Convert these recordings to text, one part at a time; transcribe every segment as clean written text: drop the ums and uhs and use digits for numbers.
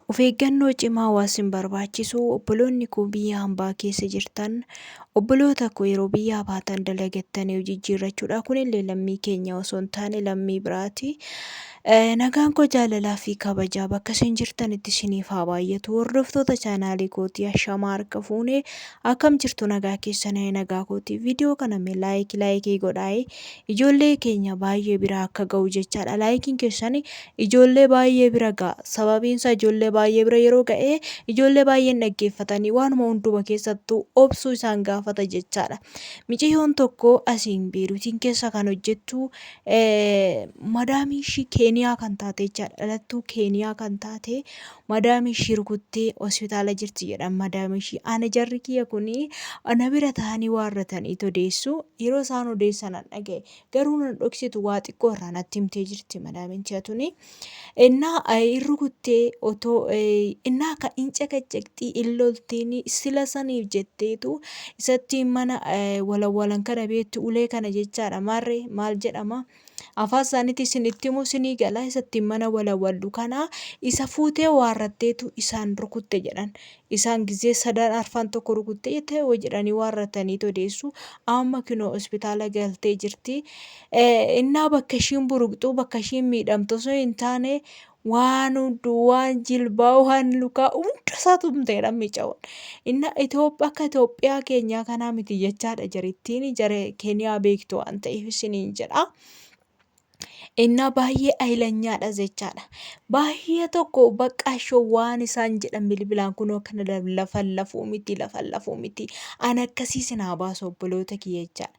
Of eeggannoo cimaa waa sin barbaachisu. Obboloonni koo biyya hambaa keessa jirtan, obboloota koo yeroo biyyaa baatan dalagattanii hojii jijjiirrachuudha. Kunillee lammii keenya osoo hin taane lammii biraati. Nagaan koo jaalalaa fi kabajaa bakka isin jirtanitti isiniif haa baay'atu. Hordoftoota chaanaalii kootii ashamaa harka fuune akkam jirtu nagaa keessanii nagaa kootii. Viidiyoo kana mee laayikii laayikii godhaa'ee ijoollee keenya baay'ee bira akka ga'u jechaadha. Laayikiin keessan ijoollee baay'ee bira ga'a. Sababiin isaa ijoollee baay'ee bira yeroo ga'e ijoollee baay'een dhaggeeffatanii waanuma hunduma keessattuu obsuu isaan gaafata jechaadha. Micayyoon tokko asiin Beeruutiin keessa kan hojjettu madaamii ishii Keeniyaa kan taate jechaadha. Dhalattuu Keeniyaa kan taate madaamii ishii rukuttee hospitaala jirti jedhan madaamii ishii. Ana jarri kiyya kuni ana bira taa'anii waarratanii odeessu. Yeroo isaan odeessan an dhaga'e. Garuu nan dhoksitu waa xiqqoo irraa natti himtee jirti madaamiin tiyya tuni. Innaa hin rukuttee otoo innaa ka hin caqacaqxii hin loltiin sila saniif jetteetu isatti mana walawwalan kana beektu ulee kana jechaadha maarree maal jedhama afaan isaaniitti isin itti himu isinii gala isatti mana walawwallu kana isa fuutee waarratteetu isaan rukutte jedhan Isaan gizee sadan arfan tokko rukuttee jettee hoo jedhanii waarrataniit odeessu. Amma kinoo hospitaala galtee jirti. Innaa bakka ishiin buruqxu bakka ishiin miidhamtu osoo hin taane waan hunduu waan jilbaa waan lukaa hunda isaa tumteedha micaa'oon. Innaa Itoophiyaa akka Itoophiyaa keenyaa kanaa miti jechaadha jarittiin jara Keeniyaa beektu waan ta'eef isiniin jedha. Innaa baay'ee ayilanyaadha jechaadha. Baay'ee tokko baqqaashoo waan isaan jedhan bilbilaan kunoo akkana lafallafuu miti lafallafuu miti. An akkasii isin haa baasu obboloota kiyya jechaadha.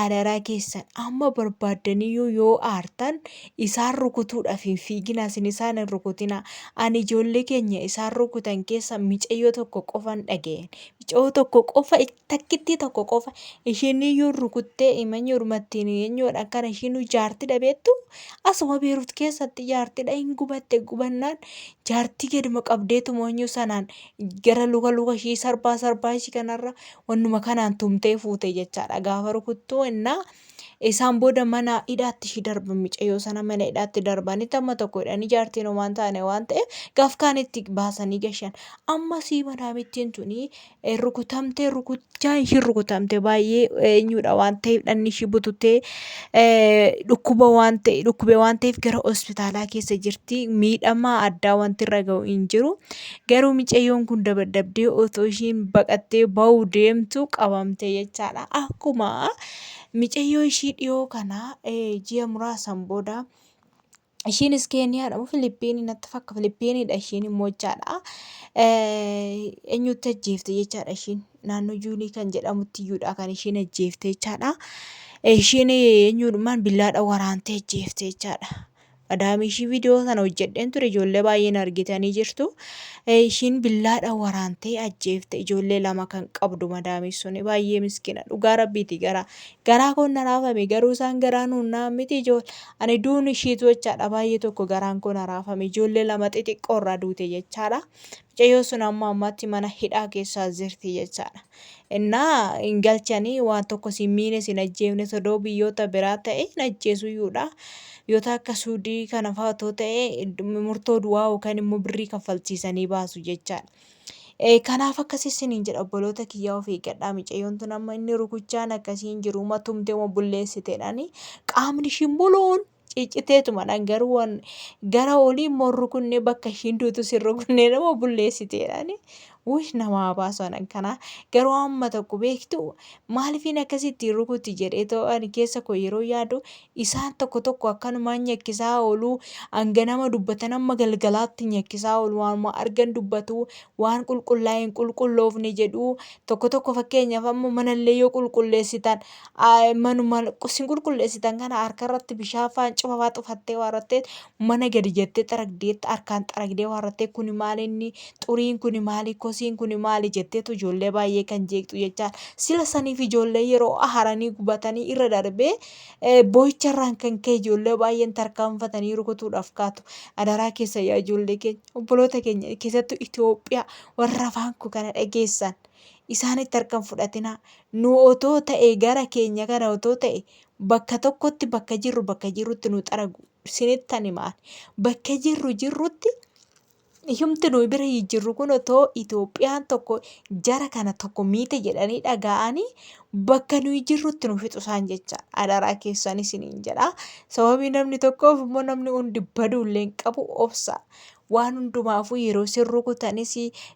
Adaraa keessan amma barbaaddaniyyuu yoo aartan isaan rukutuudhaaf hin fiiginaa isin isaan hin rukutinaa. Ani ijoollee keenya isaan rukutan keessa micayyoo tokko qofan dhaga'een. Micayyoo tokko qofa Takkittii tokko qofa ishiin iyyuu rukuttee imanyi urmattiin eenyuudha akkana ishiin jaartidha beektu asuma Beerut keessatti jaartidha hin gubatte gubannaan jaartii gaduma qabdeetuma eenyu sanaan gara luka luka ishii sarbaa sarbaa ishii kanarra wannuma kanaan tumtee fuute jechaadha gaafa rukuttuu innaa isaan booda mana hidhaatti ishii darban micayyoo sana mana hidhaatti darbanitti amma tokko hidhanii jaartiin homaa hin taane waan ta'eef gaaf kaan itti baasanii gashan amma sii madaamittiin tuni rukutamtee rukuchaa ishiin rukutamte baay'ee eenyudha waan ta'eef dhanni ishii bututee dhukkuba waan ta'e dhukkube waan ta'eef gara hospitaalaa keessa jirti miidhamaa addaa wanti irra ga'u hin jiru garuu micayyoon kun dabadabdee otoo ishiin baqattee ba'uu deemtu qabamte jechaadha akkuma micayyoo ishii dhiyoo kana ji'a muraasan booda Ishiinis Keeniyaadha moo Filiippiinii natti fakka Filiippiiniidha ishiin immoo jechaadha. Eenyutti ajjeefte jechaadha ishiin naannoo Juunii kan jedhamutti iyyuudha kan ishiin ajjeefte jechaadha. Ishiin eenyuudhumaan billaadha waraantee ajjeefte jechaadha. Madaamii ishii viidiyoo sana hojjedheen ture ijoollee baay'een argitanii jirtu. Ishiin billaadha waraantee ajjeefte ijoollee lama kan qabdu madaamii suni baay'ee miskiina dhugaa rabbiiti garaa garaa koon na raafame garuu isaan garaa nuun na'an miti ijoollee Ani duun ishiitu jechaadha baay'ee tokko garaan koo na raafame ijoollee lama xixiqqoo irraa duute jechaadha. Mucayyoo sun amma ammaatti mana hidhaa keessaa jirti jechaadha. Innaa hin galchanii waan tokko sin miine sin ajjeefne sodoo biyyoota biraa ta'e hin ajjeesuyyuudha. Biyyoota akka Suudii kana fa'aa otoo ta'e murtoo du'aa yookaan immoo birrii kaffalchiisanii baasu jechaadha. Kanaaf akkas isiniin jedha obboloota kiyyaa of eeggadhaa micayyoon tun amma inni rukuchaan akkasii hin jiru uma tumtee uma bulleessiteedhaani qaamni ishii muluun cicciteetumadhaan garuu waan gara olii immoo hin rukunne bakka ishiin duutus hin rukunne nama bulleessiteedhaani wush namaa baasu anan kanaa garuu amma tokko beektu maalifiin akkasitti rukutti jedhee ta'u ani keessa koo yeroo yaadu Isaan tokko tokko akkanumaan nyakkisaa oolu, hanga nama dubbatan hamma galgalaatti nyakkisaa oolu, waanuma argan dubbatu, waan qulqullaa'e hin qulqulloofne jedhu. Tokko tokko fakkeenyaaf amma manallee yoo qulqulleessitan manuma isin qulqulleessitan kana harkarratti bishaan faan cufafaa xufattee waarrattee mana gadi jettee xaragdee harkaan xaragdee waarrattee kuni maali inni xuriin kuni maali kosiin kuni maali jetteetu ijoollee baay'ee kan jeeqxu jechaa sila saniif ijoollee yeroo aharanii gubatanii irra darbee Boo'icharraan kan ka'e ijoollee baay'een tarkaanfatanii rukutuudhaaf kaatu. Adaraa keessa yaa ijoollee keenya, obboloota keenya keessattuu Itoophiyaa warra afaan koo kana dhageessan isaanitti harka hin fudhatinaa. Nu otoo ta'e gara keenya kana otoo ta'e bakka tokkotti bakka jirru bakka jirrutti nu xaragu. Isinittan himaan. Bakka jirru jirrutti Ishumti nuyi bira jijjiirru kun otoo Itoophiyaan tokko jara kana tokko miite jedhanii dhaga'anii bakka nuyi jirrutti nu fixu isaan jecha adaraa keessan isiniin jedha. Sababii namni tokkoof immoo namni hundi baduu illee hin qabu obsa. Waan hundumaafuu yeroo isin rukutanis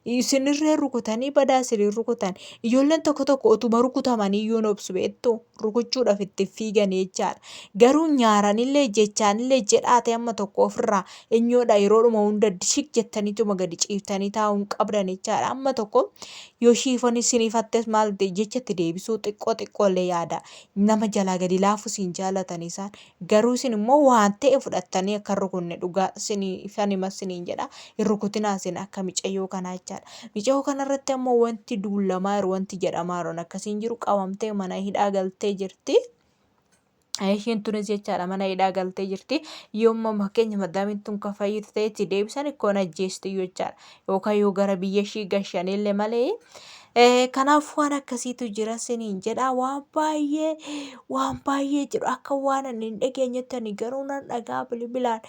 isinirree rukutanii badaa isin rukutan. Ijoolleen tokko tokko otuma rukutamanii iyyuu hin obsu beektu rukuchuudhaaf itti fiigan jechaadha. Garuu nyaaranillee jechaanillee jedhaate amma tokko ofirraa enyoodha yeroodhuma hunda shik jettaniituma gadi ciiftanii taa'uu hin qabdan jechaadha. Amma tokko yoo shiifon isin ifattes maal jecha itti deebisuu xiqqoo xiqqoollee yaada. Nama jalaa gadi laafu isin jaalatan isaan. Garuu isin immoo waan ta'e fudhattanii akka hin rukunne dhugaa isin hima isiniin jedha. Hin rukutinaa isin akka micayyoo kanaa jechaadha. Micayyoo kanarratti ammoo wanti duulamaa jiru wanti jedhamaa jiru akkasiin jiru qabamtee mana hidhaa galtee jirti. Isheen tunis jechaadha mana hidhaa galtee jirti. Yoomma fakkeenya madaamiin tun kan fayyitu ta'e itti deebisan ikkoon ajjeesti jechaadha. Yookaan yoo gara biyya ishii gashanillee malee. Kanaaf waan akkasiitu jira siniin jedha waan baay'ee waan baay'ee jiru akka waan ani hin dhageenyetti ani garuu nan dhagaa bilbilaan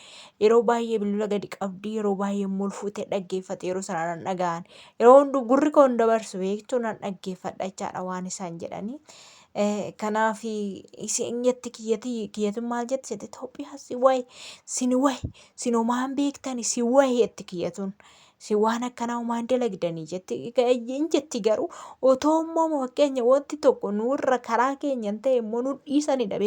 yeroo baay'ee bilbila gadi qabdi yeroo baay'ee immoo ol fuutee dhaggeeffate yeroo sana nan dhaga'an yeroo hundu gurri koo hin dabarsu beektu nan dhaggeeffadha jechaadha waan isaan jedhanii. Kanaaf isin jetti kiyyati kiyyatu maal jetti jette Itoophiyaa si wayi sin wayi sin homaan beektani si wayi jetti kiyyatuun. Si waan akkanaa homaa hin dalagdanii jetti hin jetti garuu otoo immoo fakkeenya wanti tokko nurra karaa keenya hin ta'e immoo nu dhiisanidha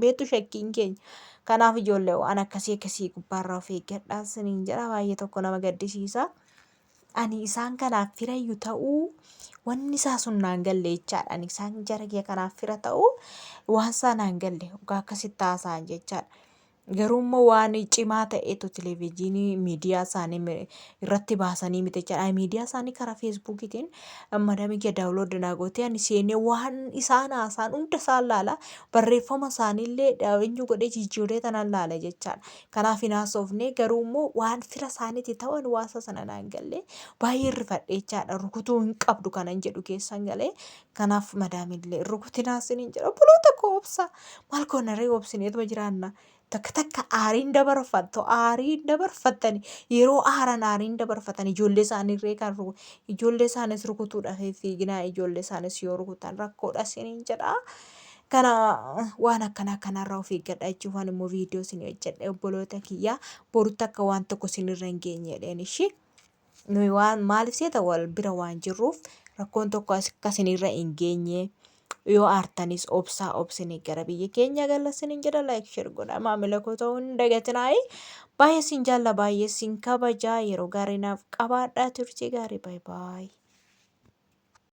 beektu shakkiin keenya. Kanaaf ijoollee waan akkasii akkasii gubbaarraa of eeggadhaa isiniin jedha baay'ee tokko nama gaddisiisa. Ani isaan kanaaf firayyu ta'uu wanni isaa sun naan galle jechaadha. Ani isaan jara kiyya kanaaf fira ta'uu waan isaa naan galle dhugaa akkasitti haasa'an jechaadha. Garuu immoo waan cimaa ta'etu televezyiinii miidiyaa isaanii irratti baasanii miti jechaadha. Miidiyaa isaanii karaa feesbuukiitiin madamii kiyya daawulood naa gootee ani seenee waan isaan haasa'an hunda isaan laala. Barreeffama isaaniillee eenyu godhee jijjiiree tanan laala jechaadha. Kanaaf hin haasofne garuu immoo waan fira isaaniitti ta'an waan isa sana naan galle baay'ee rifadhe jechaadha. Rukutuu hin qabdu kanan jedhu keessan galee kanaaf madaamillee rukutinaa isiniin jedha. Obboloota koo obsa maal goona ree obsineetuma jiraanna. Takka takka aariin dabarfattu aariin dabarfattani yeroo aaran aariin dabarfatan ijoollee isaaniirree kan ruku ijoollee isaanis rukutuudhaaf fiiginaa ijoollee isaanis yoo rukutan rakkoodha isiniin jedha. Kana waan akkanaa kanarraa of eeggadha jechuufaan immoo viidiyoo isin hojjedhe obboloota kiyyaa borutti akka waan tokko isinirra hin geenye jedheen ishii. Nuyi waan maaliif seeta wal bira waan jirruuf rakkoon tokko akka isinirra hin geenye yoo aartanis obsaa obsine gara biyya keenya galla isinin jedha like share godha maamila koo ta'uu hin dagatinaayi. Baay'ee sin jaalla baay'ee sin kabajaa yeroo gaarii naaf qabaadhaa turtii gaarii baay baay.